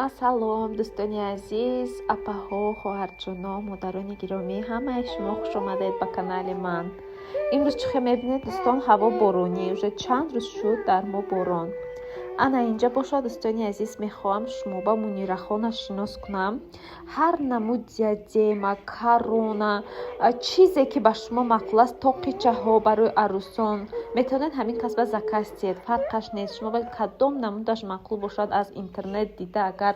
Ассалом, дӯстони азиз, апаҳо, хоҳарҷоно, модарони гиромӣ, ҳамаи шумо хуш омадед ба канали ман. Имрӯз чӣ хел мебинед, дӯстон, ҳаво боронӣ, уже чанд рӯз шуд дар мо борон. Ана инҷа бошад, дӯстони азиз, мехоҳам шумо ба Мунирахона шинос кунам. Ҳар намуд диадема, корона, чизе ки ба шумо маъқул аст, тоқичаҳо барои арӯсон метавонед ҳамин касба заказ диҳед, фарқаш нест. Шумо ба кадом намудаш маъқул бошад, аз интернет дида, агар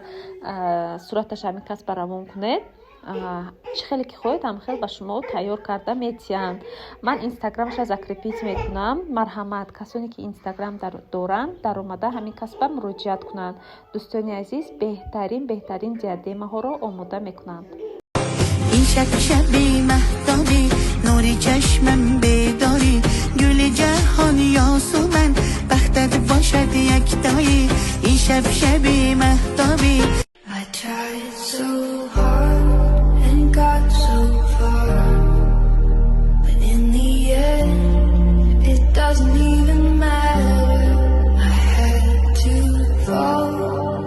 сураташ ҳамин касба равон кунед, чӣ хеле ки хоҳед, ҳам хел ба шумо тайёр карда метиҳанд. Ман инстаграмаша закрепить мекунам. Марҳамат, касоне ки инстаграм доранд, даромада ҳамин касба муроҷиат кунанд. Дӯстони азиз, беҳтарин беҳтарин диадемаҳоро омода мекунанд. Ин шаб шаби маҳтобӣ, нури чашмам бедорӣ, гули ҷаҳон ёсуман, бахтат бошад яктоӣ. Ин шаб шаби маҳтобӣ. I tried so hard and got so far, but in the end, it doesn't even matter. I had to fall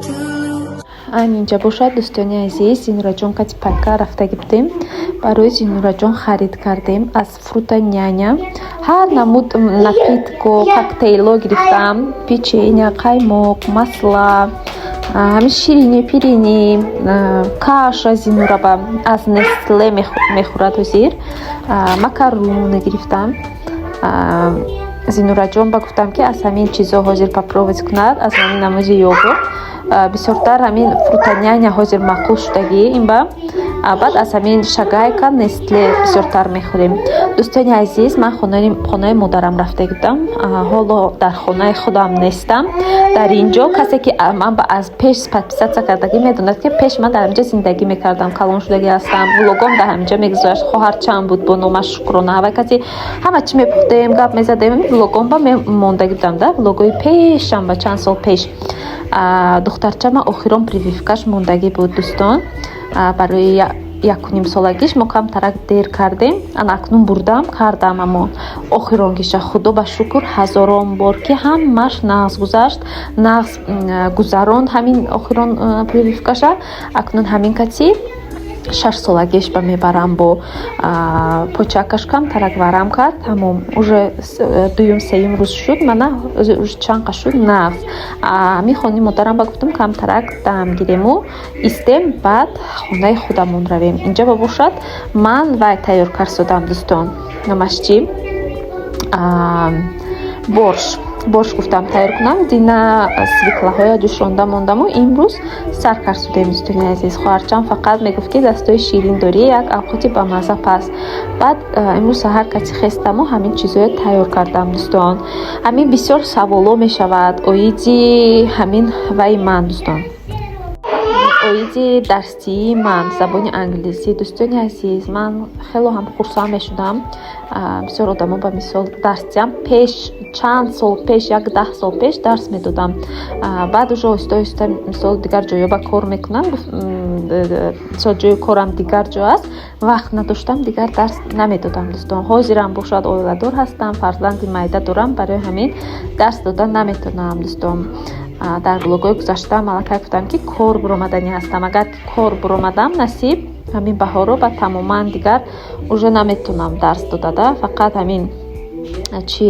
to lose. Айн инҷа бошад, дӯстони азиз, Зинураҷон кати пайка рафтагӣ будем. Барои Зинураҷон харид кардем аз Фрута Няня. Ҳар намуд напитко, коктейло гирифтам, печенье, қаймоқ, масла, ҳамин ширини, пирини, каша. Зинураба аз Нестле мехӯрад ҳозир. Макаруна гирифтам. Зинураҷон ба гуфтам, ки аз ҳамин чизо ҳозир попробовать кунад, аз ҳамин намуди йогурт. Бисёртар ҳамин Фрутоняня ҳозир маъқул шудагӣ ин ба, баъд аз ҳамин Шагайка, Нестле бисёртар мехӯрем. Дӯстони азиз, ман хонаи модарам рафта будам, ҳоло дар хонаи худам нестам. Дар ин ҷо касе ки ман ба аз пеш подписаться кардагӣ, медонад, ки пеш ман дар ҳаминҷа зиндагӣ мекардам, калон шудагӣ ҳастам. Влогом дар ҳаминҷа мегузашт. Хоҳарчам буд бо номаш Шукрона, ҳавай каси ҳама чӣ мепухтем, гап мезадем. Влогом ба мондагӣ будам да влогои пешам ба чанд сол пеш. Духтарчама охирон прививкаш мондагӣ буд, дӯстон, барои якунимсолагиш мо камтарак дер кардем. Ана акнун бурдам кардам, аммо охиронгиша, худо ба шукр, ҳазорон бор ки ҳамаш нағз гузашт, нағз гузаронд ҳамин охирон прививкаша. Акнун ҳамин кати 6 солагиш ба мебарам. Бо почакаш камтарак варам кард, тамом, уже дуюм сеюм рӯз шуд, мана уже чанқа шуд, нағз. Ҳамин хонаи модарам ба гуфтам, камтарак дам гирему истем, баъд хонаи худамон равем. Инҷа ба бошад, ман вай тайёр карсодам, дӯстон, номаш чӣ, борщ. Борщ гуфтам тайёр кунам. Дина свеклаҳоя ҷӯшонда мондаму имрӯз сар карсудем. Дӯстони азиз, хоҳарчам фақат мегуфт, ки дастои ширин дорӣ, як авқоти бамазза пас. Баъд имрӯз саҳар кати хестаму ҳамин чизоя тайёр кардам. Дӯстон, ҳамин бисёр саволо мешавад оиди ҳамин ваи ман, дӯстон, оиди дарсии ман забони англисӣ. Дӯстони азиз, ман хело ҳам хурсанд мешудам, бисёр одамо ба мисол дарсиам пеш, чанд сол пеш, як 10 сол пеш дарс медодам. Баъд уже оҳиста оҳиста мисол дигар ҷоё ба кор мекунам, мисол ҷои корам дигар ҷо аст, вақт надоштам, дигар дарс намедодам. Дӯстон, ҳозирам бошад, оиладор ҳастам, фарзанди майда дорам, барои ҳамин дарс дода наметавонам. Дӯстон, дар блогҳои гузашта малакай гуфтам, ки кор буромаданӣ ҳастам. Агар ки кор буромадам, насиб, ҳамин баҳоро ба тамоман дигар уже наметавонам дарс додада, фақат ҳамин чи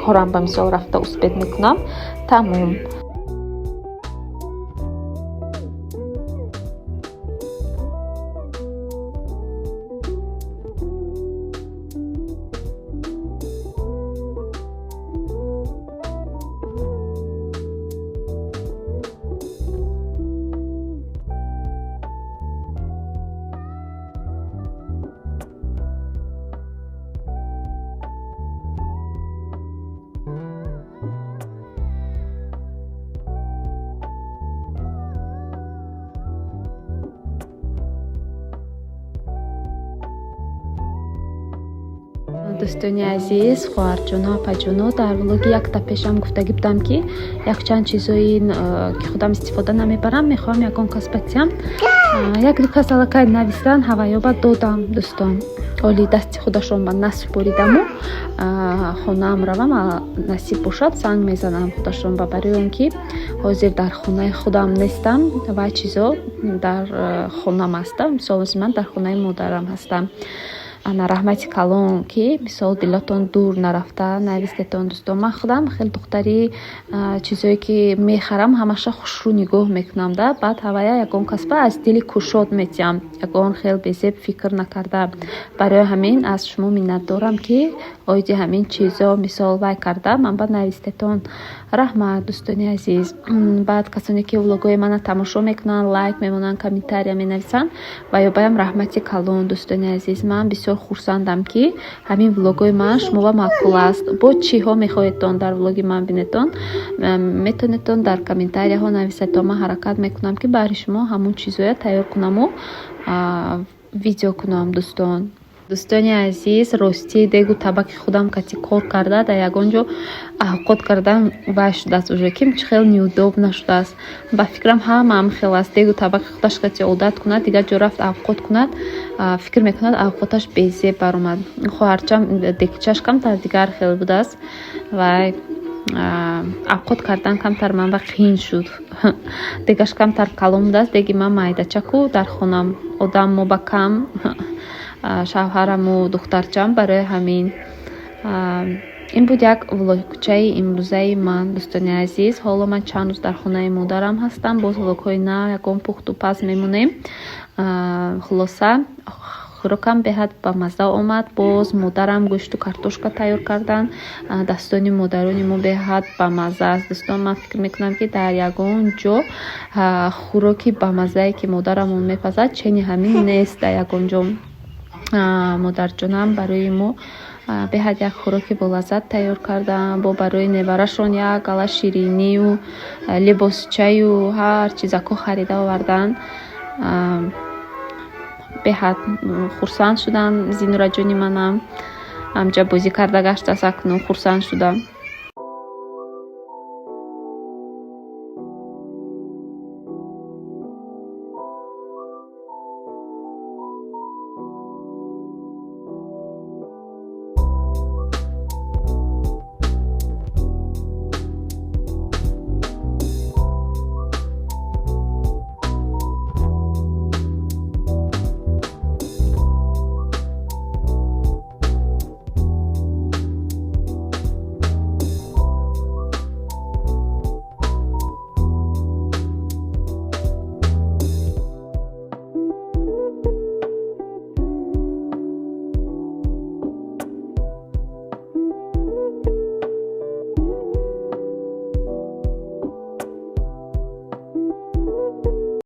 корам ба мисол рафта успеть мекунам, тамом. Дӯстони азиз, хоҳарҷону апаҷоно, дар влоги якта пешам гуфтагӣ будам, ки якчанд чизои, ки худам истифода намебарам, мехоҳам ягон кас батиям. Як ду кас аллакай навистан, ҳаваёба додам, дӯстон. Оли дасти худашон ба насупоридаму хонаам равам, насиб бошад, занг мезанам худашон ба, барои он ки ҳозир дар хонаи худам нестам ва чизо дар хонам ҳастам. Мисол, ман дар хонаи модарам ҳастам. Ана, раҳмати калон, ки мисол дилотон дур нарафта навистетон, дӯстон. Ман худам хеле духтари чизое ки мехарам, ҳамаша хушрӯ нигоҳ мекунам да, баъд ҳавая ягон касба аз дили кушод метиҳам, ягон хел безеб фикр накарда. Барои ҳамин аз шумо миннатдорам, ки оиди ҳамин чизо мисол вай карда ман ба навистетон. Раҳмат, дӯстони азиз. Баъд касоне ки влогҳои мана тамошо мекунанд, лайк мемонанд, комментария менависанд ва ё баям раҳмати калон, дӯстони азиз. Ман бисёр хурсандам, ки ҳамин влогҳои ман шумоба маъқул аст. Бо чиҳо мехоҳедтон дар влоги ман бинедтон, метавонедтон дар комментарияҳо нависедтон. Ман ҳаракат мекунам, ки баҳри шумо ҳамун чизҳоя тайёр кунаму видео кунам, дӯстон. Дӯстони азиз, ростӣ, дегу табаки худам кати кор карда, дар ягон ҷо авқот кардан вай шудааст уже, ки чӣ хел неудобно шудааст. Ба фикрам, ҳамаам хел аст: дегу табаки худаш кати одат кунад, дигар ҷо рафт авқот кунад, фикр мекунад, авқоташ безеб баромад. Хоҳарчам дегчаш камтар дигар хел будааст, вай авқот кардан камтар манба қиин шуд. Дегаш камтар калон будааст, деги ман майдачаку, дар хонам одам мо ба кам, шавҳараму духтарчам. Барои ҳамин ин буд як влогчаи имрӯзаи ман, дӯстони азиз. Ҳоло ман чанд рӯз дар хонаи модарам ҳастам, боз влогҳои нав, ягон пухту паз мемонем. Хулоса, хӯрокам беҳад ба мазза омад. Боз модарам гӯшту картошка тайёр карданд. Дастони модарони мо беҳад бамазза аст, дӯстон. Ман фикр мекунам, ки дар ягон ҷо хӯроки бамаззае, ки модарамон мепазад, чени ҳамин нест дар ягон ҷо. Модарҷонам барои мо беҳад як хӯроки болаззат тайёр карданд. Бо барои неварашон як гала ширинию либосчаю ҳар чизако харида оварданд. Беҳад хурсанд шудам. Зинураҷони манам ҳамҷа бозӣ карда гаштааст, акнун хурсанд шудам.